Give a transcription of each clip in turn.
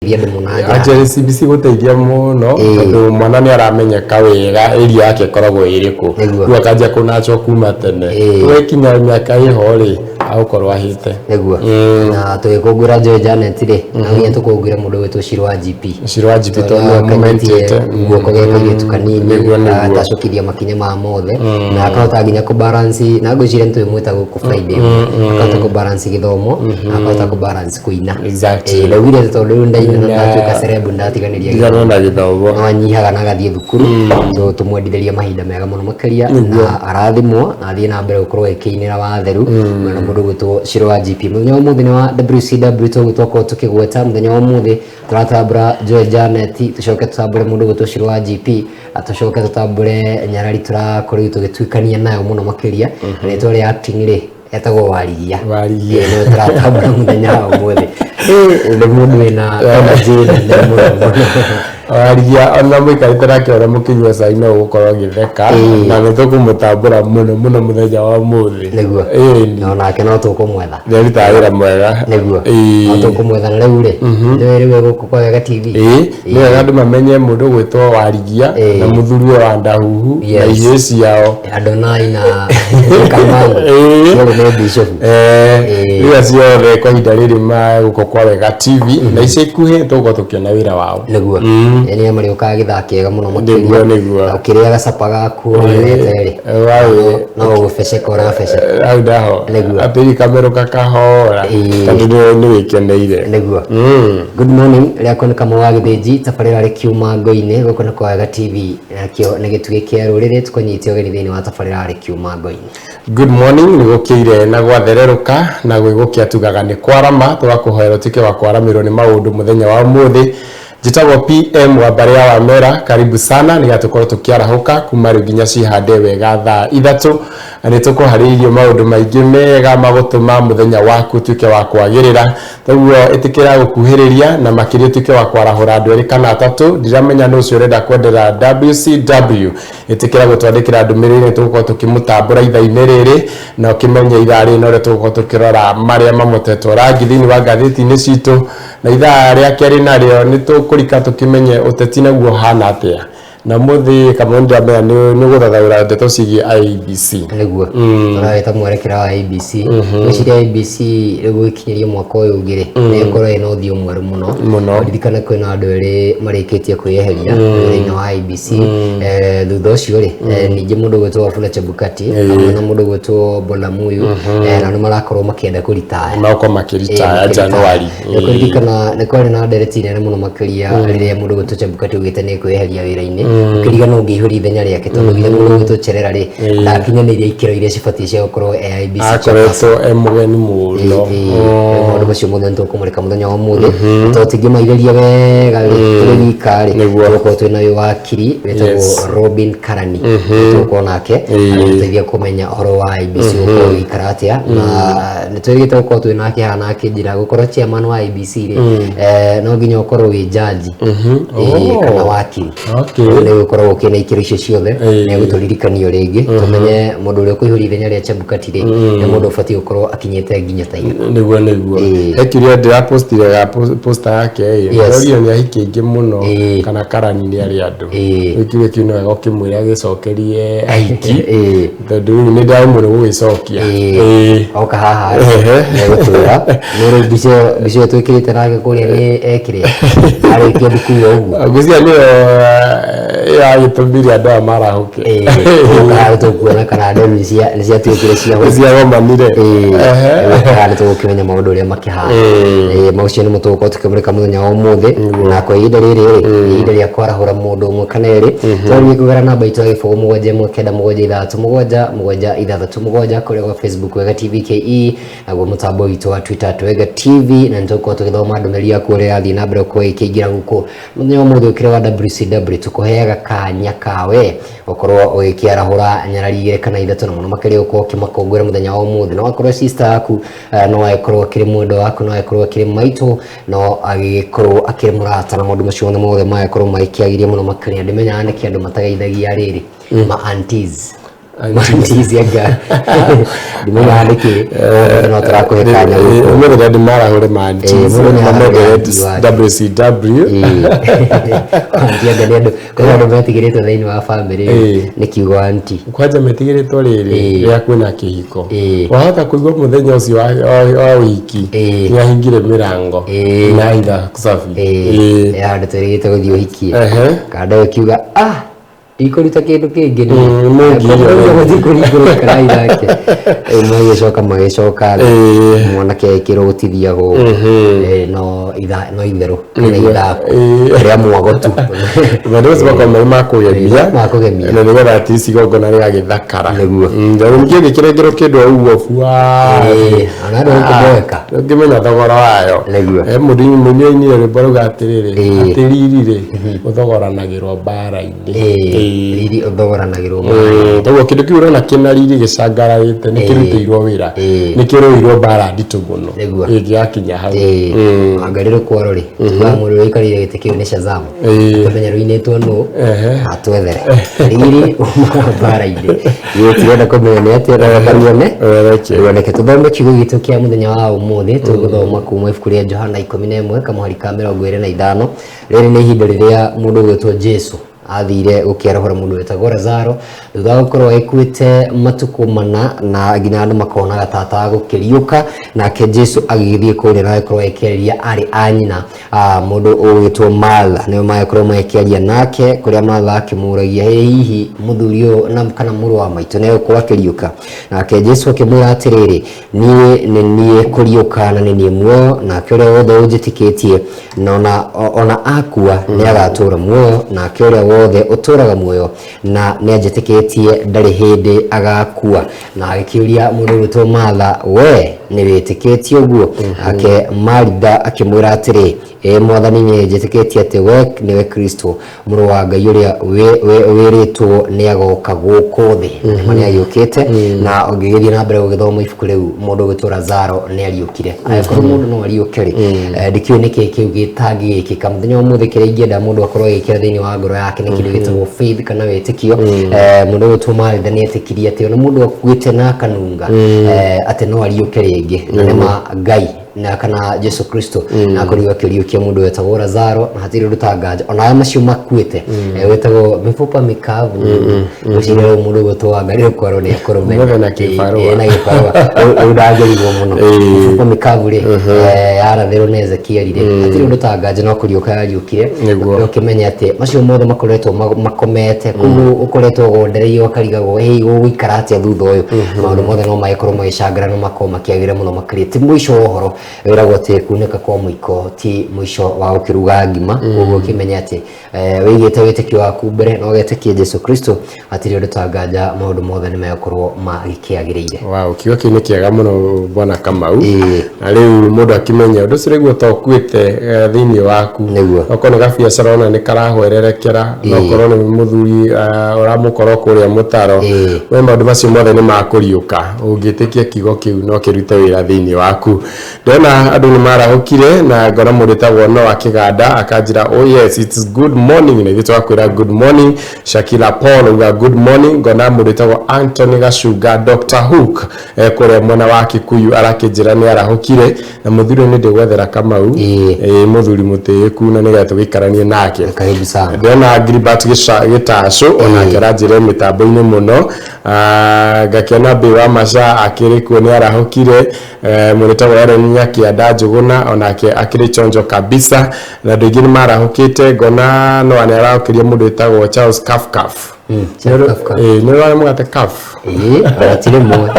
ĩgũteithia andũ mũno na njĩra Actually CBC gũteithia mũno tondũ mwana nĩ aramenyeka wega area yake ĩkoragwo ĩrĩkũ. Nĩguo. Rĩu akanjia kũnachwo kuma tene. Wekinya mĩaka ĩho rĩ, agũkorwo ahĩte. Nĩguo na tũgĩkũngũĩra Joy Janet rĩ, no nginya tũkũngũĩre mũndũ ũgwĩtwo Shiro wa GP. Shiro wa GP tondũ nĩwe mũmentĩte. Guoko ge kairĩtu kanini. Nĩguo. Agatacũkithia makinya ma mothe na akahota nginya kũ balance, na ngwĩciria nĩ tũĩmwĩta gũkũ Friday, akahota kũ balance gĩthomo na akahota kũ balance kũina. Ndaugire atĩ tondũ rĩu ndaina na ndatuĩka celeb, ndatiganĩria Tigana na gĩthomo. No anyihaga na agathiĩ thukuru. So tũmwendithĩria mahinda mega mũno makĩria na arathimwo na athiĩ na mbere gũkorwo akĩinĩra watheru na mũndũ ũgwĩtwo Shiro wa GP. Mũthenya wa ũmũthĩ nĩ wa WCW, toguo twakorwo tũkĩgweta. Mũthenya wa ũmũthĩ tũratambũra Joy Janet, tũcoke tũtambũre mũndũ ũgwĩtwo Shiro wa GP, na tũcoke tũtambũre nyarari tũrakorirwo tũgĩtuĩkania nayo mũno makĩria. Rĩtwa rĩa acting rĩ, etagwo Warigia. Warigia. Ĩĩ, nĩwe tũratambũra mũthenya wa ũmũthĩ. Ĩĩ, nĩ mũndũ wĩna energy nene mũno mũno. Warigia ona mũikarĩte nake ũrĩa mũkĩnyua cai no ũgũkorwo ũgĩtheka, na nĩ tũkũmũtambũra mũno mũno mũthenya wa ũmũthĩ. Ĩĩ. Na onake no tũkũmwetha. Nĩ arutaga wĩra mwega. No tũkũmwetha. Na rĩu rĩ, nĩwe rĩu gũkũ kwa Wega TV. Ĩĩ, nĩ wega andũ mamenye mũndũ ũgwĩtwo Warigia na mũthuri wa Ndahuhu na ihĩĩ ciao. Adonai na Kamangu. Cierĩ nĩ bishop. Rĩu acio othe kwa ihinda rĩrĩ ma gũkũ kwa Wega TV, na ica ikuhĩ tũgũkorwo tũkĩona wĩra wao. Nĩguo, nĩ marĩũkaga gĩthaa kĩega mũno makĩria. Nĩguo. Na ũkĩrĩaga capa gaku ũrorete rĩ, no gũbeceka ũrabeceka. Hau ndaho. Atĩrĩ kamerũka kahora tondũ nĩ wĩkeneire. Nĩguo. Good morning, rĩakwa nĩ Kamau wa Gĩthĩnji, tabarĩra rĩ kiuma ngo-inĩ, gũkũ nĩ kwa Wega TV, nakĩo nĩ gĩtugĩ kĩa rũrĩrĩ, tũkũnyite ũgeni thĩinĩ wa tabarĩra rĩ kiuma ngo-inĩ. Good morning, nĩ gũkĩire na gwathererũka, na gwĩgũkĩa tugaga nĩ kwarama, tũgakũhoera ũtuĩke wa kwaramĩrwo nĩ maũndũ mũthenya wa ũmũthĩ. Njĩtagwo PM wa mbarĩ ya Wamera, karibu sana nĩgetha tũkorwo tũkĩarahũka kuma rĩu nginya cihande wega thaa 3. Na nĩ tũkũharĩirie maũndũ maingĩ mega magũtũma mũthenya waku ũtuĩke wa kwagĩrĩra. Toguo ĩtĩkĩra gũkuhĩrĩria na makĩria ũtuĩke wa kwarahũra andũ erĩ kana atatũ. Ndiramenya nũ ũcio ũrenda kwendera WCW. Ĩtĩkĩra gũtwandĩkĩra ndũmĩrĩri, nĩ tũgũkorwo tũkĩmũtambũra ithaa-inĩ rĩrĩ, na ũkĩmenye ithaa rĩrĩ norĩo tũgũkorwo tũkĩrora marĩa mamotetwo rangi thĩinĩ wa ngathĩti-inĩ citũ. Na ithaa rĩa kerĩ narĩo nĩ tũkũrika tũkĩmenye ũteti naguo ũhana atĩa. Na ũmũthĩ Kamau nĩndĩramenya nĩ ũgũthathaũra ndeto ciĩgiĩ IEBC. Nĩguo, tũrawĩta mwerekera wa IEBC. Ngwĩciria IEBC rĩu gũgĩkinyĩria mwaka ũyũ ũngĩ rĩ, nĩ ĩkorwo ĩna ũthiũ mwerũ mũno. Mũno. Ririkana kwĩna andũ erĩ marĩkĩtie kwĩyeheria thĩinĩ wa IEBC. Thutha ũcio rĩ, ningĩ mũndũ ũgwĩtwo Wafula Chebukati hamwe na mũndũ ũgwĩtwo Bolamuyu, nao nĩ marakorwo makĩenda kũritaya. Magakorwo makĩritaya January. Nĩ kũririkana nĩ kwarĩ na ndereti nene mũno makĩria rĩrĩa mũndũ ũgwĩtwo Chebukati augĩte nĩ kwĩyeheria wĩra-inĩ, ũkĩriga no ũngĩihũria ithenya rĩake, tondũ nginya mũndũ ũgwĩtwo Cherera rĩ, ndakinyanĩirie ikĩro iria cibatiĩ cia gũkorwo e IEBC chairperson. Akoretwo e mũgeni mũno. Maũndũ macio mothe nĩ tũkũmũrĩka mũthenya wa ũmũthĩ, tondũ tũtingĩmairĩria wega rĩ tũrĩ wika rĩ, tũgũkorwo twĩna ũyũ wakiri wĩtagwo Robin Karani, tũgũkorwo nake agĩtũteithia kũmenya ũhoro wa IEBC gũkorwo ũgĩikara atĩa. Na nĩ twĩrĩgĩte gũkorwo twĩ nake haha na akĩnjĩra gũkorwo chairman wa IEBC rĩ, no nginya ũkorwo wĩ jaji kana wakiri. Nĩ gũkorwo ũkĩna ikĩro icio ciothe. Nĩ egũtũririkania rĩngĩ tũmenye mũndũ ũrĩa ũkũihũria ithenya rĩa Chebukati rĩ, nĩ mũndũ ũbatiĩ gũkorwo akinyĩte nginya ta irĩkũ. Nĩguo. He kĩũria ndĩrapostire ga poster yake ĩ, ndĩrorio nĩ ahiki aingĩ mũno kana karani nĩ arĩ andũ. Rĩu kĩũria kĩu nĩ wega ũkĩmwĩre agĩcokerie ahiki, tondũ rĩu nĩ ndĩramũrĩ gũgĩcokia. Oka haha nĩegũtwĩra nĩ rĩu mbica ĩyo, mbica ĩyo twĩkĩrĩte nake kũrĩa nĩ ekĩrĩa arĩkia thukuru o ũguo. Ngwĩciria nĩyo ĩragĩtũmire andũ aya marahũke. Oka haha tũkuona kana nderu nĩ ciatuĩkire cia Nĩ ciagomanire. Oka haha nĩ tũgũkĩmenya maũndũ ũrĩa makĩhana. Maũcio nĩmo tũgũkorwo tũkĩmũrĩka mũthenya wa ũmũthĩ. Na kwa ihinda rĩrĩ rĩ, nĩ ihinda rĩa kwarahũra mũndũ ũmwe kana erĩ. Twarie kũgera namba itũ ya 0719767767 kũrĩa gwa Facebook Wega TV KE, naguo mũtambo witũ wa Twitter at Wega TV, na nĩ tũgũkorwo tũgĩthoma ndũmĩrĩri yaku ũrĩa yathiĩ na mbere gũkorwo ĩkĩingĩra gũkũ mũthenya wa ũmũthĩ ũkĩrĩ wa WCW. Tũkũheaga kanya kawe gũkorwo ũgĩkĩarahũra nyarari igĩrĩ kana ithatũ, na mũno makĩria gũkorwo ũkĩmakũngũĩra mũthenya wa ũmũthĩ. No akorwo sister yaku, no agĩkorwo akĩrĩ mwendwa waku, no agĩkorwo akĩrĩ maitũ, no agĩkorwo akĩrĩ mũrata, na maũndũ macio mothe mothe magĩkorwo magĩkĩagĩria mũno makĩria. Ndĩmenyaga nĩkĩ andũ matageithagia rĩrĩ ma aunties. Mandizi anga ndimenya nĩkĩ no tũrakũhe kanya gũkũ. Ũmũthĩ nĩ andũ marahũre mandizi. Mũndũ nĩ arahũre Mamendere auntie wake. WCW. Auntie anga nĩ andũ kwĩ andũ metigĩrĩtwo thĩinĩ wa bamĩrĩ nĩ kiugo auntie. Kwanja metigĩrĩtwo rĩrĩ rĩrĩa kwĩna kĩhiko. Wahota kũigua mũthenya ũcio wa ũhiki nĩ ahingire mĩrango na aitha safi. Nĩ handũ twĩrĩgĩte gũthiĩ ũhiki kanda ũkiuga ah ndikũruta kĩndũ kĩngĩ gũthiĩ kũhingũrwo karai nake. Rĩu magĩcoka magĩcoka thĩ mwanake ekĩrwo gũtithiagwo no no itherũ kana ithako rĩa mwago tu. Maũndũ macio makoragwo marĩ ma kũgemia ma kũgemia na nĩgetha at least igongona rĩgagĩthakara. Nĩguo. Tondũ ningĩ ũngĩkĩrengerwo kĩndũ o ũguo bua Ona andũ gũkũboeka. Ndũngĩmenya thogora wayo. Nĩguo. Mũini mũini ainire rwĩmbo rauga atĩrĩrĩ, atĩ riri rĩ ũthogoranagĩrwo mbara-inĩ. Riri ũthogoranagĩrwo. Koguo kĩndũ kĩu ũrona kĩna riri gĩcangararĩte nĩ kĩrutĩirwo wĩra, nĩ kĩrũĩirwo mbara nditũ mũno ĩngĩgakinya hau. Anga rĩ rũkwaro rĩ wa mũndũ ũrĩa ũikarĩire gĩtĩ kĩu nĩ Shazam. Tũmenye rũinĩtwo nũ atwethere riri umaga mbara-inĩ. Ithuĩ tirenda kũmenya nĩ atĩa na ruone ruoneke. Tũthome kiugo gitũ kĩa mũthenya wa ũmũthĩ. Tũgũthoma kuma ibuku rĩa Johana 11 kamũhari ka 25. Rĩrĩ nĩ ihinda rĩrĩa mũndũ ũgwĩtwo Jesu athire gũkĩarahũra mũndũ wetagwo Lazaro thutha wa gũkorwo ekuĩte matukũ mana na nginya andũ makonaga ta atagũkĩriũka. Nake Jesu agĩgĩthiĩ kũrĩa na agĩkorwo akĩarĩria aarĩ a nyina, mũndũ ũgwĩtwo Martha nĩwe magĩkorwo magĩkĩaria nake, kũrĩa Martha akĩmũragia ĩ hihi mũthuri ũyũ na kana mũrũ wa maitũ nĩ egũkorwo akĩriũka. Nake Jesu akĩmwĩra atĩrĩrĩ, niĩ nĩ niĩ kũriũka na nĩ niĩ muoyo, nake ũrĩa wothe ũnjĩtĩkĩtie na ona akua nĩ agatũra muoyo, nake ũrĩa wothe ũtũraga muoyo na nĩ anjĩtĩkĩtie ndarĩ hĩndĩ agakua. Na agĩkĩũria mũndũ ũgwĩtwo Martha, we nĩ wĩtĩkĩtie ũguo? Nake Maritha akĩmwĩra atĩrĩ, ĩ Mwathani, nĩ njĩtĩkĩtie atĩ we nĩwe Kristo mũrũ wa Ngai ũrĩa wĩrĩtwo nĩ agoka gũkũ thĩ. Nĩma nĩ agĩũkĩte. Na ũngĩgĩthiĩ na mbere gũgĩthoma ibuku rĩu, mũndũ ũgwĩtwo Lazaro nĩ ariũkire. Angĩkorwo mũndũ no ariũke rĩ, ndikĩũĩ nĩkĩ kĩu gĩtangĩgĩkĩka. Mũthenya wa ũmũthĩ kĩrĩa ingĩenda mũndũ akorwo agĩkĩra thĩinĩ wa ngoro yake nĩ kĩndũ gĩtagwo faith kana wĩtĩkio. Mũndũ ũgwĩtwo Maritha nĩ etĩkirie atĩ ona mũndũ akuĩte na akanunga atĩ no ariũke rĩngĩ. Na nĩma Ngai na kana Jesu Kristo na akorirwo akĩriũkia mũndũ wetagwo Lazaro na hatirĩ ũndũ tanganja ona aya macio makuĩte wetagwo mifupa mikavu. Ngwĩciria rĩu mũndũ ũgwĩtwo Wangari rũkwaro nĩ akũrũmenya Ũmũthĩ na kĩbarũa. Na kĩbarũa. Rĩu ndangĩrigwo mũno. Mifupa mikavu rĩ yarathĩrwo nĩ Ezekiel rĩ, hatirĩ ũndũ tanganja no kũriũka yariũkire. Nĩguo. Na ũkĩmenya atĩ macio mothe makoretwo makomete kũu ũkoretwo ũgondereirio ũkarigagwo hĩ gũgũikara atĩa thutha ũyũ, maũndũ mothe no magĩkorwo magĩcangĩra na makorwo makĩagĩra mũno makĩria. Ti mũico wa ũhoro, wĩragwo atĩ kunĩka kwa mũiko ti mũico wa gũkĩruga ngima. Koguo ũkĩmenye atĩ wĩigĩte wĩtĩkio waku mbere na ũgetĩkia Jesu Kristo, hatirĩ ũndũ tanganja maũndũ mothe nĩ megũkorwo magĩkĩagĩrĩire. Wow, kiugo kĩu nĩ kĩega mũno bwana Kamau. Na rĩu mũndũ akĩmenya ũndũ ũcio rĩu ũtokuĩte thĩinĩ waku. Nĩguo. Okorwo nĩ gabiacara ona nĩ karahwererekera, na okorwo nĩ mũthuri ũramũkora kũrĩa mũtaro, we maũndũ macio mothe nĩ makũriũka. Ũngĩtĩkia kiugo kĩu no kĩrute wĩra thĩinĩ waku. Ndĩrona andũ nĩ marahũkire na ngona mũndũ wĩtagwo Noah Kĩganda akanjĩra oh yes it's good morning, na ithuĩ tũgakwĩra good morning. Shakila Paul auga good morning. Ngona mũndũ wĩtagwo Anthony Gacunga Dr Hook kũrĩa mwena wa Kikuyu arakĩnjĩra nĩ arahũkire na mũthuri ũyũ nĩ ndĩgwethera Kamau, mũthuri mũtĩĩku na nĩgetha tũgĩikaranie nake. Karibu sana. Ndĩrona Gilbert Gĩtacũ onake aranjĩra mĩtambo-inĩ mũno. Ngakĩona Mbĩ wa Maca akĩrĩ kuo nĩ arahũkire. Mũndũ wĩtagwo Ellen Nyakĩanda Njũgũna onake akĩrĩ chonjo kabisa na andũ aingĩ nĩ marahũkĩte. Ngona Noah nĩ arahũkĩria mũndũ wĩtagwo Charles Kafkaf. Nĩ ũrĩ mũgate Kaf? Ona ti rĩmwe.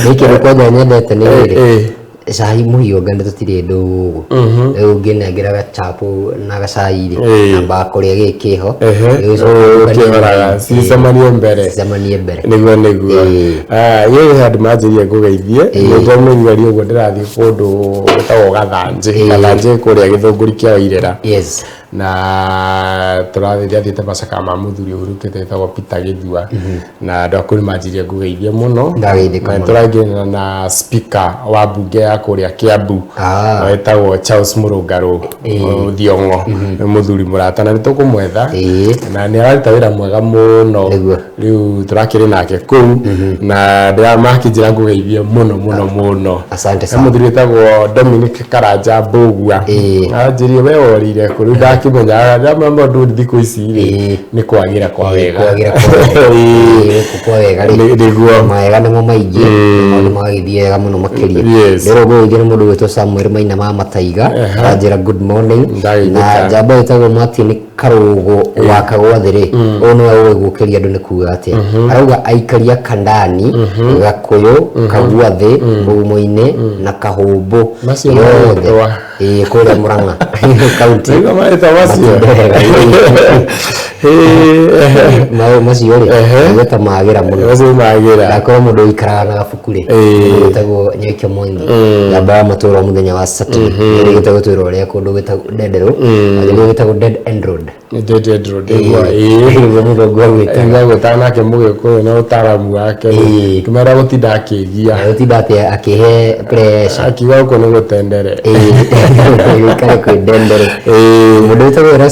Nĩ kĩndũ kwanja nyendete nĩ rĩrĩ, cai mũhiũ nga nĩ tũtirĩ ndũgũ. Rĩu ngĩnengera gachapo na gacai rĩ, nambaga kũrĩa gĩkĩ kĩho. Ũkĩhoraga cicemanie mbere. Cicemanie mbere. Nĩguo nĩguo. Ĩ handũ manjĩrire ngũgeithie, nĩ ndamũigua ũguo ndĩrathiĩ kũndũ gwĩtagwo Gathanjĩ. Gathanjĩ kũrĩa Gĩthũngũri kĩa Wairĩra. Yes. Na tũrathiĩ athiĩte macakaya ma mũthuri ũhurũkĩte wĩtagwo Peter Gĩthua, na andũ a kũu nĩmanjirie ngũgeithie mũno. Ndageithĩka Na mũno. tũraingĩrana na speaker wa mbunge ya kũrĩa Kiambu wetagwo Charles Mũrũngarũ Thiong'o, nĩ mũthuri mũrata na nĩtũkũmwetha na nĩ araruta wĩra mwega mũno. Rĩu tũrakĩrĩ nake kũu na ndĩramakĩnjĩra ngũgeithie mũno mũno mũno. Asante He sana. Mũthuri wĩtagwo Dominic Karanja Mbũgua anjĩrire we worire kũ, rĩu ndakĩmenya ndamwĩra maũndũ thikũ ici rĩ nĩ kwagĩra kwa wega. Kwagĩra kwa wega. Gũkũ kwa wega rĩ, Nĩguo. Mawega nĩmo maingĩ, maũndũ magagĩthiĩ wega mũno makĩria. Ndĩrwo ngũgeithio nĩ mũndũ gwĩtwo Samuel Maina ma Mataiga, aranjĩra good morning. Ndageithĩka. Na njamba ĩtagwo Martin Karũgũ wa Kagwathĩ rĩ, ũyũ nĩwe ũĩ gũkĩria andũ nĩ kuga atĩa. Arauga aikaria Kandani, Gakũyũ, Kagwathĩ, Mũgumo-inĩ na Kahũmbũ Macio yothe. marĩtwa. Ĩĩ, kũrĩa Murang'a kaunti. Nĩguo marĩtwa macio. Matunda wega. Macio rĩ, gwĩta magĩra mũno. Macio magĩra. Ndakorwo mũndũ ũikaraga na gabuku rĩ, wĩtagwo Nyoikio Mwangi, njamba ya matũra mũthenya wa Saturday nĩrĩgĩte gũtwĩra ũrĩa kũndũ gwĩtagwo Ndenderũ, nĩrĩo gwĩtagwo Dead End Road. Nĩ Dead End Road, nĩguo, ĩĩ. Nĩguo mũthũngũ agwĩtaga. Nĩguo agwĩtaga nake mũgĩkũyũ na ũtaaramu wake kĩmera gũtinda akĩgia. Na gũtinda atĩ akĩhe pressure. Akiuga gũkũ nĩ gũtendere. Ĩĩ, gũikare kwĩ Ndenderũ. Mũndũ wĩtagwo Erastus